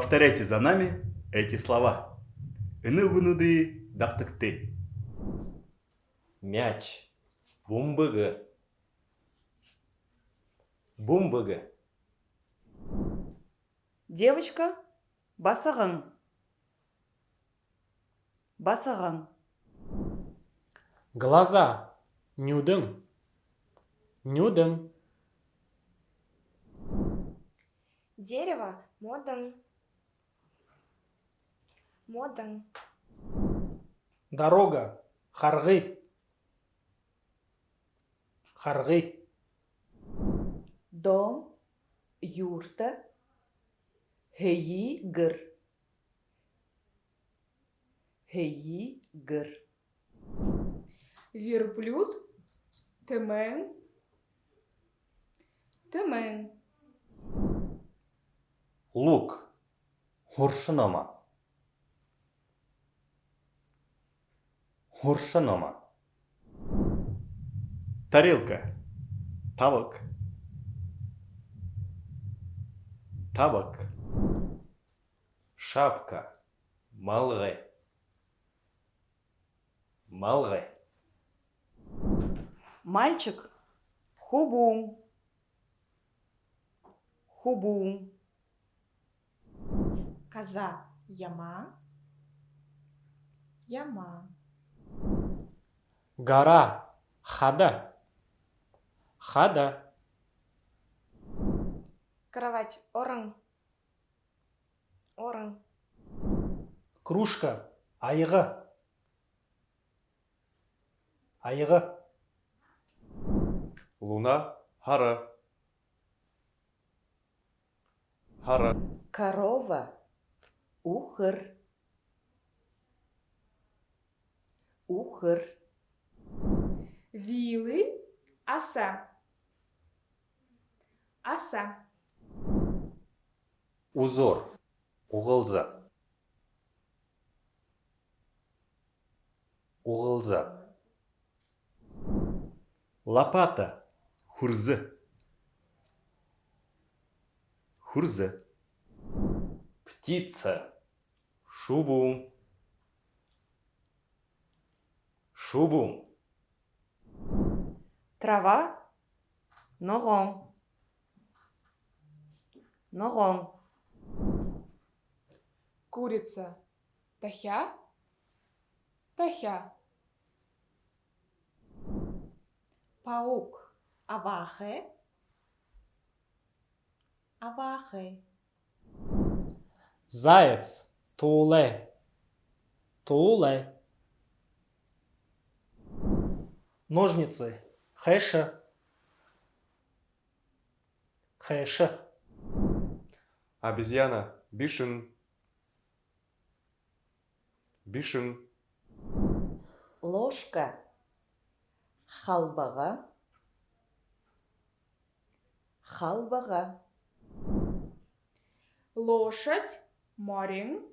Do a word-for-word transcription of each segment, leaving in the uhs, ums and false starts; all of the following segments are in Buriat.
Повторяйте за нами эти слова. Энэ үгэнүүдые дабтагты. Мяч. Бүмбэгэ. Бүмбэгэ. Девочка. Басаган. Басаган. Глаза. Нюдэн. Нюдэн. Дерево. Модон. Модон. Дорога. Харгы. Харгы. Дом. Юрта. Һэеы гэр. Һэеы гэр. Верблюд. Тэмээн. Тэмээн. Лук. Һурша номо. Һурша номо. Тарелка. Табаг. Табаг. Шапка. Малгай. Малгай. Мальчик. Хүбүүн. Хүбүүн. Коза. Ямаан. Ямаан. Гора. Хада. Хада. Кровать. Орон. Орон. Кружка. Аяга. Аяга. Луна. Һара. Һара. Корова. Үхэр. Үхэр. Вилы. Аса. Аса. Узор. Угалза. Угалза. Лопата. Хүрзэ. Хүрзэ. Птица. Шубуун. Шубуун. Трава. Ногоон. Ногоон. Курица. Тахяа. Тахяа. Паук. Абаахай. Абаахай. Заяц. Туулай. Туулай. Ножницы. Хайша. Хайша. Обезьяна. Бишэн. Бишэн. Ложка. Халбага. Халбага. Лошадь. Морин.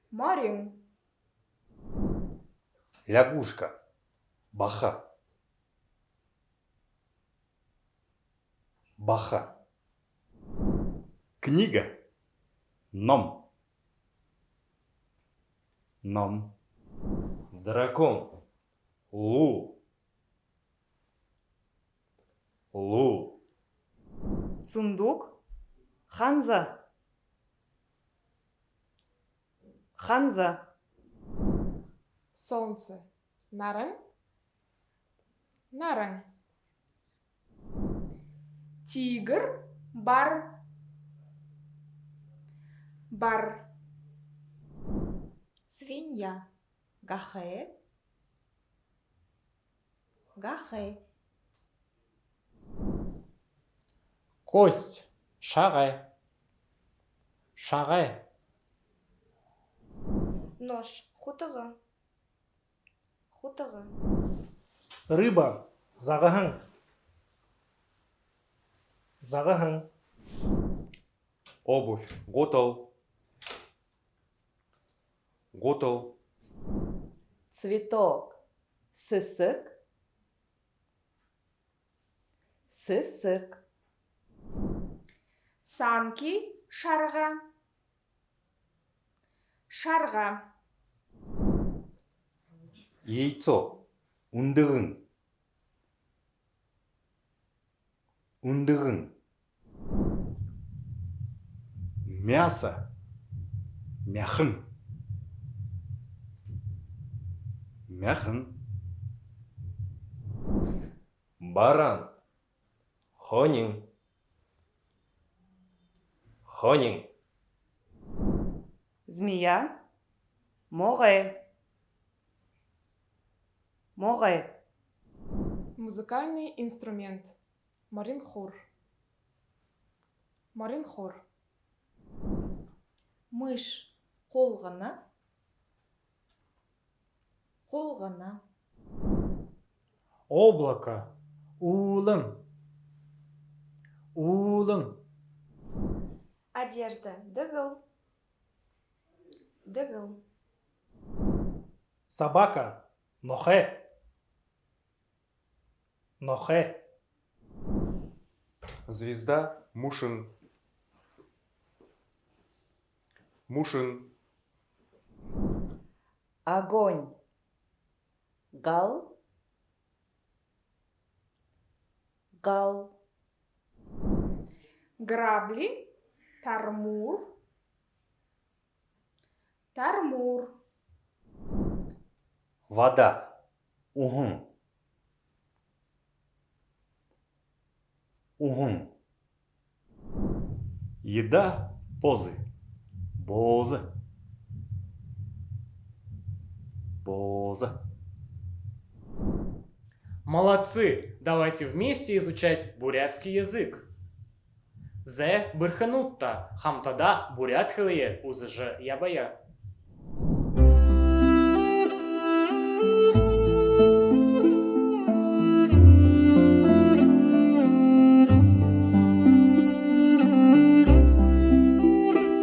Морин. Лягушка. Баха. Баха. Книга. Ном. Ном. Дракон. Луу. Луу. Сундук. Ханза. Ханза. Солнце. Наран. Наран. Тигр. Бар. Бар. Свинья. Гахай. Гахай. Кость. Шагай. Шагай. Нож. Хутага. Хутага. Рыба. Загаһан. Загаһан. Обувь. Гутал. Гутал. Цветок. Сэсэг. Сэсэг. Санки, шарга. Шарга. Яйцо. Үндэгэн. Үндэгэн. Мясо. Мяхан. Мяхан. Баран. Хонин. Хонин. Змея. Могой. Могой. Музыкальный инструмент. Морин хуур. Морин хуур. Мышь. Хулгана. Хулгана. Облако. Уулан. Уулан. Одежда. Дэгэл. Дэгэл. Собака. Нохой. Нохой. Звезда. Мүшэн. Мүшэн. Огонь. Гал. Гал. Грабли. Тармуур. Тармуур. Вода. Уһан. Уһан. Еда. Позы. Боозо. Боозо. Молодцы! Давайте вместе изучать бурятский язык. Зэ, бэрхэнүүд та, хамтадаа буряад хэлэеэ үзэжэ ябая.